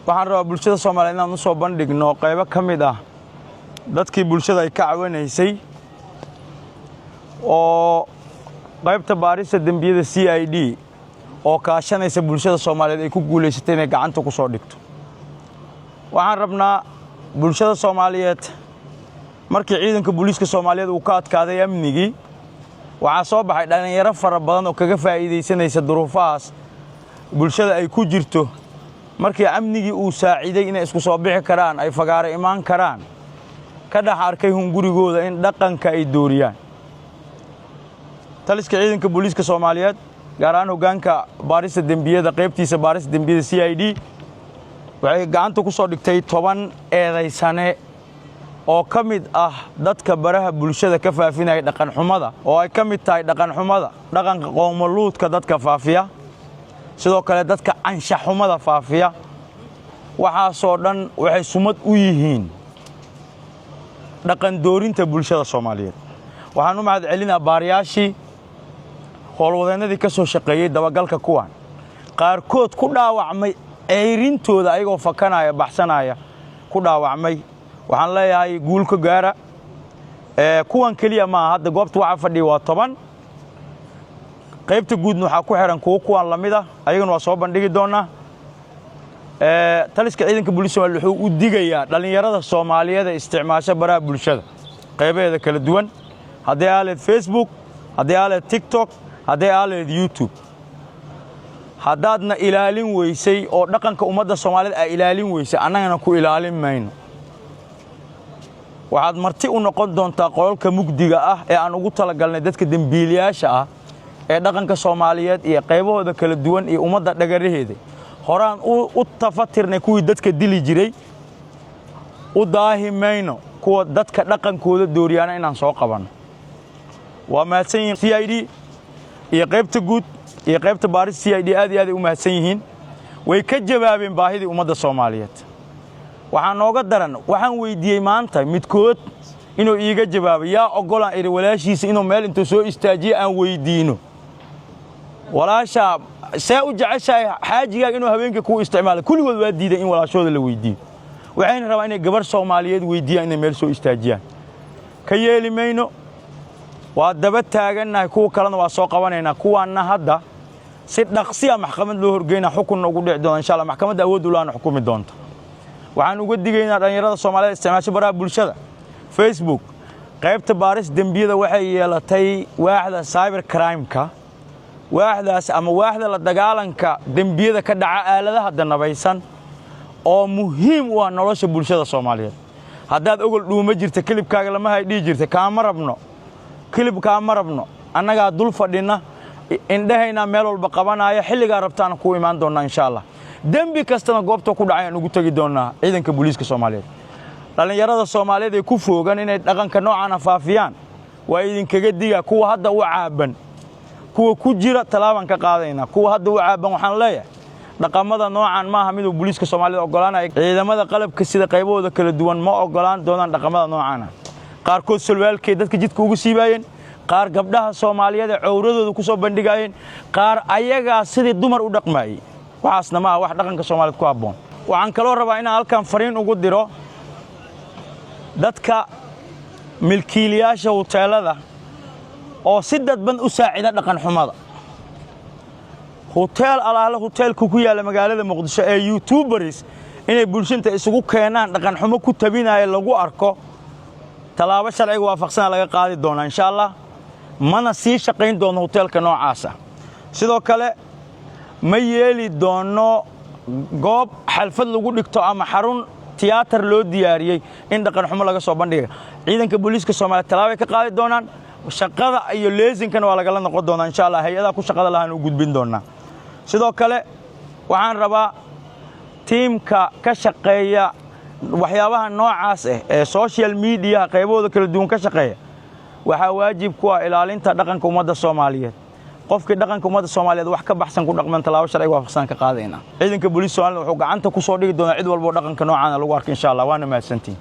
Waxaan rabaa bulshada Soomaaliyeed inaan u soo bandhigno qaybo ka mid ah dadkii bulshada ay ka cawanaysay oo qaybta baarista dembiyada CID oo kaashanaysa bulshada Soomaaliyeed ay ku guulaysatay inay gacanta ku soo dhigto. Waxaan rabnaa bulshada Soomaaliyeed, markii ciidanka booliiska Soomaaliyeed uu ka adkaaday amnigii, waxaa soo baxay dhallinyaro fara badan oo kaga faa'iidaysanaysa duruufahaas bulshada ay ku jirto. Markii amnigii uu saaciiday inay isku soo bixi karaan, ay fagaaro imaan karaan, ka dhex arkay hungurigooda in dhaqanka ay dooriyaan. Taliska ciidanka booliiska Soomaaliyeed, gaar ahaan hoggaanka baarista dembiyada, qaybtiisa baarista dembiyada CID, waxay gacanta ku soo dhigtay 10 eedaysane oo ka mid ah dadka baraha bulshada ka faafinaya dhaqanxumada, oo ay ka mid tahay dhaqanxumada, dhaqanka qoomaluudka dadka faafiya, sidoo kale dadka anshaxxumada faafiya. Waxaasoo dhan waxay sumad u yihiin dhaqan doorinta bulshada Soomaaliyeed. Waxaan u mahad celinaa baariyaashii, howlwadeennadii ka soo shaqeeyey dabagalka kuwan, qaarkood ku dhaawacmay ceyrintooda, ayagoo fakanaya, baxsanaya ku dhaawacmay. Waxaan leeyahay guul ka gaara. Kuwan keliya maaha. Hadda goobta waxaa fadhiya waa 10. Qaybta guudna waxaa ku xihan kuwo kuwan la mid ah, ayagana waa soo bandhigi doonnaa. Taliska ciidanka booliiska Somaaliya wuxuu u digayaa dhallinyarada Soomaaliyeed ee isticmaasho baraha bulshada qaybaheeda kala duwan, hadday aaleed Facebook, hadday aaleed TikTok, hadday aaleed YouTube: haddaadna ilaalin weysay oo dhaqanka ummadda Soomaaliyeed aa ilaalin weysay, annagana ku ilaalin mayno. Waxaad marti u noqon doontaa qolalka mugdiga ah ee aan ugu talagalnay dadka dembiilayaasha ah ee dhaqanka Soomaaliyeed iyo qaybahooda kala duwan iyo ummadda dhagaraheeda. Horaan u tafatirnay kuwii dadka dili jiray, u daahi mayno kuwa dadka dhaqankooda dooriyaana inaan soo qabanno. Waa mahadsan yihiin CID iyo qaybta guud iyo qaybta baaris CID, aad iyo aad ay u mahadsan yihiin. Way ka jawaabeen baahidii ummadda Soomaaliyeed. Waxaa nooga daran, waxaan weydiiyey maanta midkood inuu iiga jawaabo: yaa oggolaan idhi walaashiisa inuu meel intuu soo istaajiyo aan weydiino, "Walaashaa see u jeceshahay xaajigaaga inuu habeenkii kuu isticmaalo?" Kulligood waa diiday in walaashooda la weydiiyo. Waxayna rabaan inay gabarh Soomaaliyeed weydiiyaan, inay meel soo istaajiyaan. Ka yeeli mayno, waa daba taagannahay. Kuwa kalena waa soo qabanaynaa. Kuwaanna hadda si dhaqsiya maxkamad loo horgeynaa, xukunna ugu dhici doona insha Allah. Maxkamadda awood u laana xukumi doonta. Waxaan uga digaynaa dhallinyarada Soomaaliyeed isticmaasho baraha bulshada, Facebook. Qaybta baaris dembiyada waxay yeelatay waaxda cyber crime-ka. Waaxdaas ama waaxda la dagaalanka dembiyada ka dhaca aaladaha danabaysan oo muhiim u ah nolosha bulshada Soomaaliyeed. Haddaad ogol dhuuma jirta, clip-kaaga lama hay dhihi jirta. Kaama rabno clip, kaama rabno. Annagaa dul fadhinna, indhahaynaa meel walba qabanaya. Xilligaa rabtaana kuu imaan doonnaa insha Allah. Dembi kastana goobta ku dhacay aan ugu tegi doonnaa ciidanka booliiska Soomaaliyeed. Dhallinyarada Soomaaliyeed ee ku foogan inay dhaqanka noocaana faafiyaan waa idinkaga digaa. Kuwa hadda u caaban, kuwa ku jira tallaabaan ka qaadaynaa. Kuwa hadda u caaban waxaan leeyahay, dhaqamada noocan maaha miduu booliiska Soomaalida oggolaanaya. Ciidamada qalabka sida qaybahooda kala duwan ma oggolaan doonaan dhaqamada noocaana. Qaarkood salwaalkay dadka jidka ugu siibaayeen, qaar gabdhaha Soomaaliyeed ee cowradooda ku soo bandhigaayeen, qaar ayagaa sidii dumar u dhaqmaayey. Waxaasna maaha wax dhaqanka Soomaaliyeed ku habboon. Waxaan kaloo rabaa inaan halkan fariin ugu diro dadka milkiilayaasha huteelada oo si dadban u saacida dhaqan xumada. Huteel alaale huteelka ku yaalla magaalada Muqdisho ee YouTubers inay bulshinta isugu keenaan dhaqan xumo ku tabinaya lagu arko, tallaabo sharciga waafaqsana laga qaadi doonaa insha Allah, mana sii shaqayn doono huteelka noocaasa. Sidoo kale ma yeeli doono goob xalfad lagu dhigto ama xarun tiyaatar loo diyaariyey in dhaqan xumo laga soo bandhiga. Ciidanka booliiska Soomaaliya tallaabay ka qaadi doonaan, shaqada iyo leesinkana waa lagala noqon doonaa insha Allah, hay-adaha ku shaqada lahaan u gudbin doonaa. Sidoo kale waxaan rabaa tiimka ka shaqeeya waxyaabaha noocaas ah ee social media-ha qaybahooda kala duwan ka shaqeeya, waxaa waajib ku ah ilaalinta dhaqanka ummadda Soomaaliyeed. Qofkii dhaqanka ummadda Soomaaliyeed wax ka baxsan ku dhaqman, tallaabo sharciga waafaqsan ka qaadaynaa. Ciidanka booliiska Soomaalida wuxuu gacanta ku soo dhigi doonaa cid walbo dhaqanka noocaana lagu arko insha Allah. Waana mahadsantihin.